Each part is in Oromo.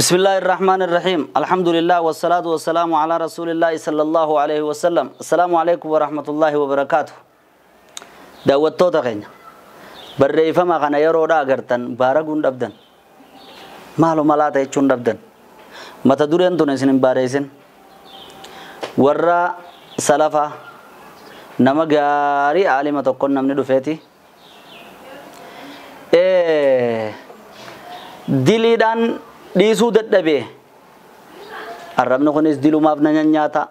بسم الله الرحمن الرحيم الحمد لله والصلاة والسلام على رسول الله صلى الله عليه وسلم السلام عليكم ورحمة الله وبركاته daawwattoota keenya barreeffama kana yeroodhaa agartan baaraguun dhabdan maaluma laata jechuun dhabdan mata dureen tun isin hin baareessin warra salafaa nama gaarii aalima tokkon namni dhufeeti diliidhaan dhiisuu dadhabee arrabni kunis dilumaaf na nyaata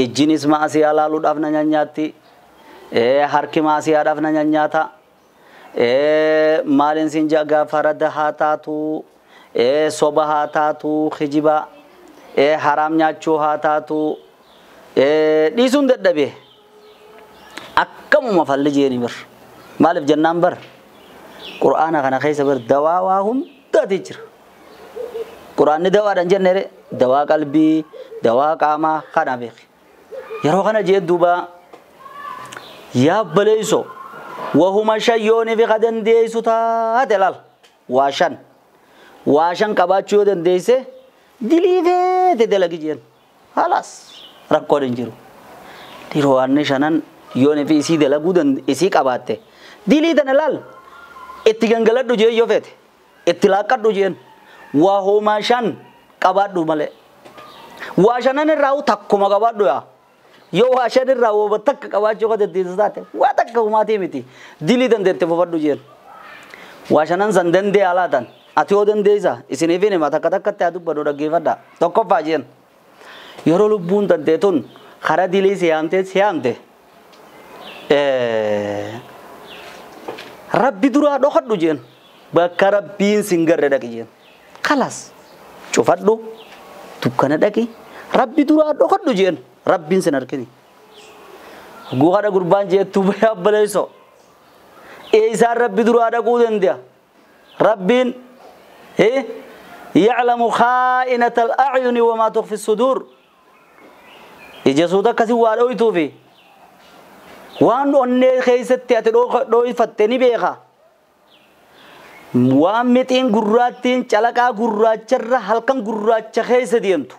ijjinis maasiyaa laaluudhaaf na nyaatti harki maasiyaadhaaf na nyaata maalin siin jagaa farada haa taatu soba haa taatu kijiba haraam nyaachuu haa taatu dhiisuun dadhabee akkamuma falli jeeni bar maaliif jennaan bar qur'aana kana keessa bar dawaa waa hundaati jira qur'aanni dawaadhaan jennere dawaa qalbii dawaa qaamaa kana beeki yeroo kana jee duuba yaa baleeyso wahuma shan yooni fi ka dandeeysu taate laal waa shan waa shan qabaachuu yoo dandeeyse dilii feete dalagi jeen halaas rakkoon hin jiru dhiiroo waanni shanan yooni fi isii dalaguu isii qabaatte dilii tana laal itti gangaladhu jeen yoo feete itti laaqqadhu jeen wahuma shan qabaadhu malee waa shanan irraa takkuma qabaadhu yaa yoo waa shan irraa waa takka qabaachuu ka dandeessu taate waa takka humaatii miti dilii dandeette fufadhu jeen waa shanan san dandee alaatan ati yoo dandeessa isiniifin hima takka takkatti haa dubbadhu dhaggeeffadha tokkoffaa jeen yeroo lubbuun dandeetun karaa dilii si yaamtee si yaamte rabbi duraa dhokadhu jeen bakka rabbiin sin garre dhaqi jeen خلاص cufadhu dukkana dhaqi rabbi duraa dhokadhu jeen rabbiin sin argini guuqadha gurbaan jeettuu yabbaleeyso eeysaan rabbi duraa dhaquu danda'a rabbiin يعلم خائنة الأعين وما تخفي الصدور ija suuta akkasii waa dhooytuufi waan onnee keessatti ati dhooyfatte ni beeka waan mixiin gurraattiin calaqaa gurraacharra halkan gurraacha keessa deemtu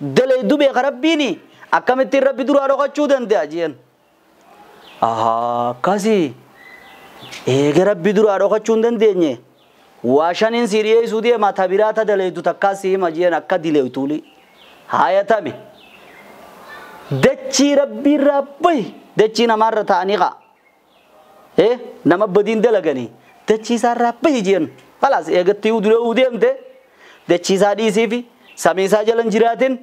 daleeydu beeka rabbiini akkamittiin rabbi duraa dhokachuu danda'a jeen akkasii eega rabbi duraa dhokachuu hin dandeenye waa shaniin si dhiyeessuu deema ta biraa ta daleeydu takkaa si hima jeen akka dileeytuuli haayatame dachii rabbiirraa bahi dachii namaarra ta'anii qa'a nama badiin dalaganii dachii isaarraa bahi jeen khalaas eegatti duree deemte dachii isaa dhiisii fi samii isaa jala hin jiraatin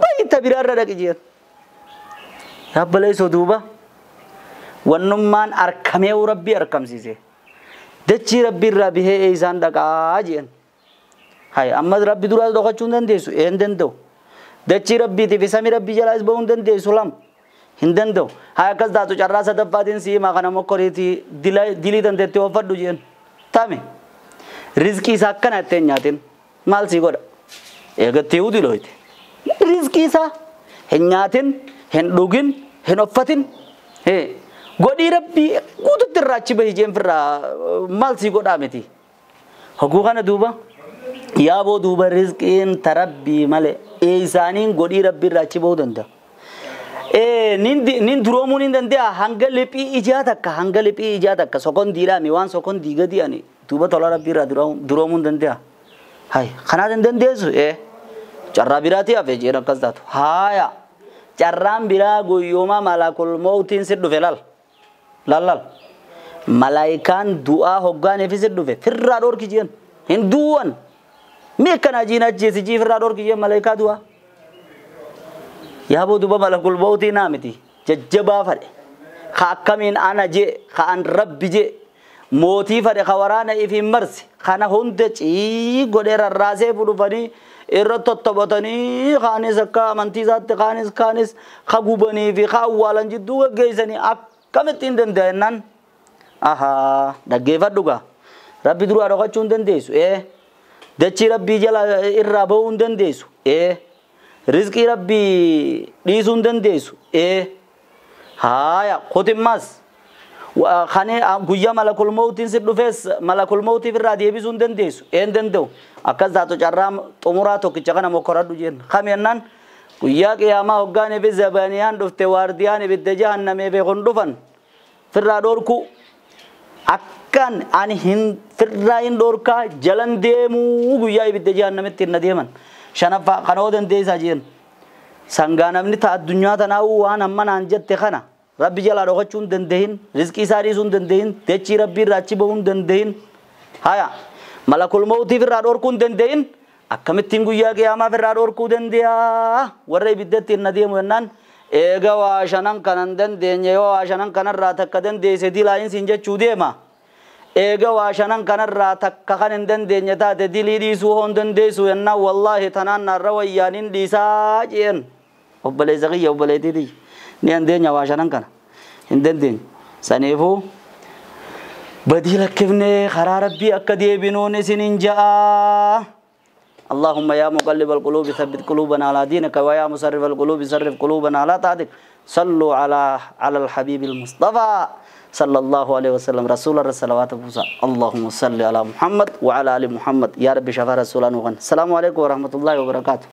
bahi ta biraarra dhaqi jeen yabbaleessoo duuba wannummaan arkamee rabbii arkamsiise dachii rabbiirraa bihee isaan dhaqaa jeen hay ammas rabbi duraa dhokachuu hin dandeessu ee hin danda'u dachii rabbiitii fi samii rabbii jalaas bahuu hin dandeessu lama hin danda'u haa akkas taatu carraa sadaffaatiin si himaa kana mokkoriitii dilii dandeettee oofadhu jeen tame rizqii isaa akkana itti hin nyaatin maal sii godha eegattee udilooyte rizqii isaa hin nyaatin hin dhugin hin uffatin godhii rabbii guututti irraa achi bahi jeen firraa maal sii godhaa miti hoguu kana duuba yaaboo duuba rizqiin ta rabbii malee isaaniin godhii rabbii irraa achi bahuu danda'a. Nin duroomuu nin danda'a hanga liphii ijaa takka hanga liphii ijaa takka sokondiidhaami waan sokondii gadi ani duuba tola rabbii irraa duroomuu hin danda'a. Hay kanaaf hin dandeessu carraa biraatii hafe jeen akkas taatu haaya carraan biraa guyyoomaa malakul mawtiin si dhufe lal lal lal malaayikaan du'aa hoggaaniif si dhufe firraa dhorki jeen hin du'an mi akkana jiin ajjeesi jii firraa dhorki jeen malaayikaa du'aa. Yaaboo duuba malakul mawtii naa miti jajjabaa fadhe ka akkamiin ana jee ka an rabbi jee mootii fadhe ka waraana ifiin marse kana hunda cii godhee rarraasee fudhufanii irra tottophatanii kaanis akka amantii isaatti kaanis kaanis ka gubanii fi ka awwaalan jidduu gaggeessanii akkamitti hin danda'a jennaan ahaa dhaggeeffadhu gaa rabbi duraa dhokachuu hin dandeessu dachii rabbii jala irraa bahuu hin dandeessu rizqii rabbii dhiisuu hin dandeessu haaya kutimmas Kane guyyaa malakul mawtiin si dhufees malakul mawtiif irraa deebisuu hin dandeessu. Een danda'u. Akkas taatu carraa xumuraa tokkicha kana mokkoradhu jenna. Kam jennaan guyyaa qiyaamaa hoggaan fi zabaniyaan dhufte waardiyaan ibidda jahannamee beekun dhufan firraa dhorku. Akkan ani hin firraa hin dhorkaa jalan deemuu guyyaa ibidda jahannametti hin deeman. Shanaffaa kana hoo dandeessaa jeen. Sangaa namni ta addunyaa tanaa waan amma naan jette kana rabbi jalaa dhokachuu hin dandahin, rizqii isaa dhiisuu hin dandahin, dachii rabbii irraa achi bahuu hin dandahin. Haya malakul mawtiif irraa dhorkuu hin dandahin, akkamittiin guyyaa qiyaamaaf irraa dhorkuu danda'a? Warra ibiddatti hin adeemu jennaan eega waa shanan kana hin dandeenye, yoo waa shanan kanarraa takka dandeesse dilaayin siin jechuu deema. Eega waa shanan kanarraa takka kan hin dandeenye taate dilii dhiisuu hoo hin dandeessu jennaan wallaahi tanaan narra wayyaan hin dhiisaa jeen. Obboleessa kiyya obboleettii tiyya ni dandeenya waa shanan kana hin dandeenye. Saniifuu badii lakkifnee karaa rabbii akka deebinuun isinin ja'a. اللهم يا مقلب القلوب ثبت قلوبنا على دينك، ويا مصرف القلوب صرف قلوبنا على طاعتك. صلوا على الحبيب المصطفى صلى الله عليه وسلم. رسول الصلوات موسى. اللهم صل على محمد وعلى آل محمد. يا رب شفا رسولنا. السلام عليكم ورحمة الله وبركاته.